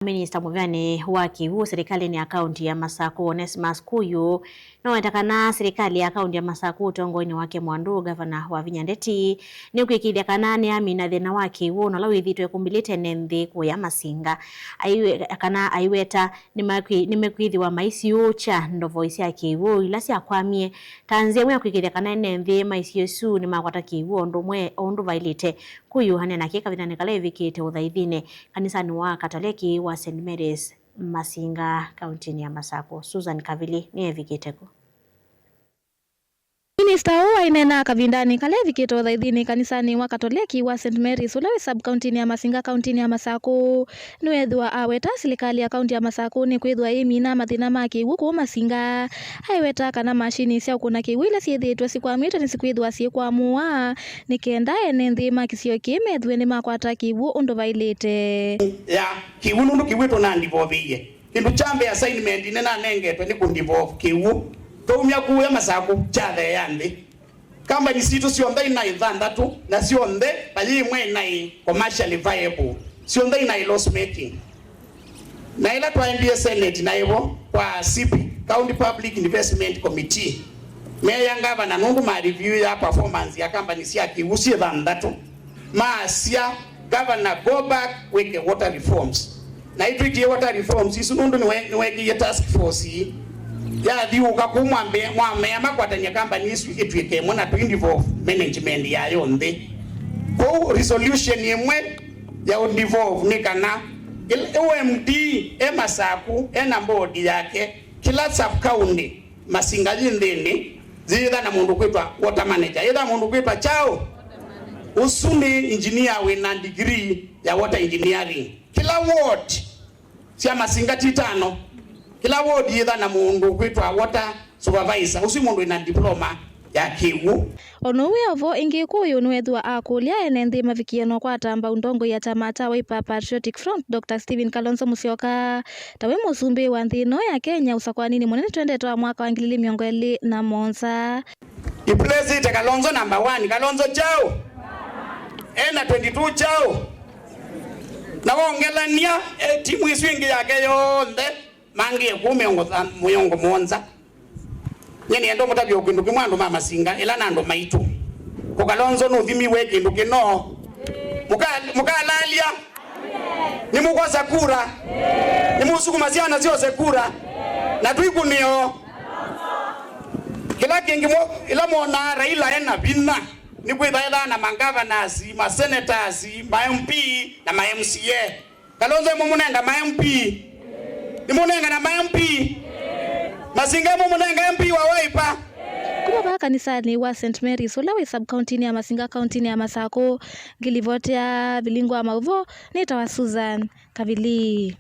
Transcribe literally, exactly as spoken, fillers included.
Minista mũvĩanĩ wa kĩw'ũ silikalĩnĩ ya kaunti ya Masakũ, Onesmus Kuyu, nĩweta kana silikalĩ ya kaunti ya Masakũ ũtongoinĩ wake Mwandu, ngavana Wavinya Ndeti, nĩkwĩkĩĩthya kana nĩamina thĩna wa kĩw'ũ na ũla wĩthĩĩtwe ũkumbĩlĩte ene nthĩ kũya Masinga. Aiwe-, kana aiweta nĩmakwĩ-, nĩmekwĩthĩwa maisiũũkya ndovoi sya kĩw'ũ ila syakwamie ta nzĩa ĩmwe ya kwĩkĩĩthya kana ene nthĩ ma isio isu nĩmakwata kĩw'ũ o ũndũ ũmwe, o ũndũ vaĩlĩte. Kuyu aneena kĩĩ kavindanĩ kala evikĩte ũthaithinĩ kanisanĩ wa Katoleki wa Saint Mary's Masinga, kauntinĩ ya Masakũ. Susan Kavili nĩevikĩte ku. Minista ũũ aineena kavindanĩ kala evikĩte ũthaithinĩ kanisanĩ wa Katoleki wa Saint Mary's ũla wĩ sub-kauntinĩ ya Masinga, kauntinĩ ya Masakũ. Nĩweethĩwa aweta silikalĩ ya kaunti ya Masakũ nĩkwĩthĩwa ĩmina mathĩna ma kĩw'ũ kũu Masinga. Aiweta kana mashini sya ũkũna kĩw'ũ ila syĩthĩĩtwe sikwamĩtwe nĩsikwĩthĩwa syĩkwamũa nĩ kenda ene nthĩ ma kĩsio kĩĩ methĩwe nĩmakwata kĩw'ũ ũndũ vaĩlĩte. Ya kĩw'ũ nũndũ kĩw'ũ tũnandivovĩie. Kĩndũ kya mbee assignment nĩnanengetwe nĩ kũndivolve kĩw'ũ. Twaumya kũya Masakũ kyatheea nthĩ. Kambani sitũ syonthe inaĩ thanthatũ, na syonthe vayĩ ĩmwe inaĩ commercially viable, syonthe inaĩ loss making. Na ĩla twaendie Senate naĩ vo kwa CIPI, County Public Investment Committee, meya ngavana nũndũ ma review ya performance ya kambani sya kĩw'ũ syĩ thanthatũ, maasya, "Governor, go back, wĩke water reforms." Na itwĩkie water reforms isu nũndũ nĩwe-, nĩwekĩie task force ii yathiũũka kũu mwambe-, mwamea makwatany'a kambani isu ĩtw'ĩke ĩmwe na tũinvolve management yayo nthĩ. Kwoou resolution ĩmwe ya ũinvolve nĩ kana il-, O M D e Masakũ, e na board yake, kĩla sub-county Masinga yĩ nthĩnĩ, yĩtha na mũndũ kwĩtwa water manager, yĩtha mũndũ kwĩtwa kyaũ. Ũsu nĩ engineer wĩ na degree ya water engineering. Kĩla ward sya Masinga ti tano, kĩla ward yĩtha na mũndũ kwĩtwa water supervisor, ũsu mũndũ wĩ na diploma ya kĩw'ũ. O na ũu wĩ o vo, ĩngĩ Kuyu nĩweethĩwa akũlya ene nthĩ mavikie na ũkwata mbau ndongoi ya kyama kya Wiper Patriotic Front, Doctor Stephen Kalonzo Musyoka, ta wĩ mũsumbĩ wa nthĩ ĩno ya Kenya ũsakũaninĩ mũnene twendete wa mwaka wa ngili ilĩ mĩongo ĩlĩ na mũonza. Ipulesite Kalonzo number one. Kalonzo kyaũ? E na twenty-two kyaũ? Na wongelany'a, e, timu isu ingĩ yake yonthe, mangĩe kũu mĩongo tha-, mĩongo mũonza. Nyie nĩenda ũmũtavya o kĩndũ kĩmwe, andũ ma Masinga, ĩla na andũ maitũ. Kũ Kalonzo nũthimiwe kĩndũ kĩno. Mũka-, mũkalalya. Nĩmũkwosa kura. Nĩmũsukuma syana syose kura. Na twĩkũnĩo. Kĩla kĩngĩ mo-, ĩla mwonaa Raila ena vinya, nĩkwĩtha ethaa na ma governors, ma senators, ma M P, na ma M C A. Kalonzo nĩmũmũnenga ma M P. Nĩmũnengana ma M P. Masinga nĩmũmũnenga M P wa Wiper. Kuma vaa kanisanĩ wa Saint Mary's, ũla wĩ sub-county-inĩ ya Masinga, kauntinĩ ya Masakũ, ngĩlivotea Vilingo wa Maũvoo, nĩtawa Susan Kavili.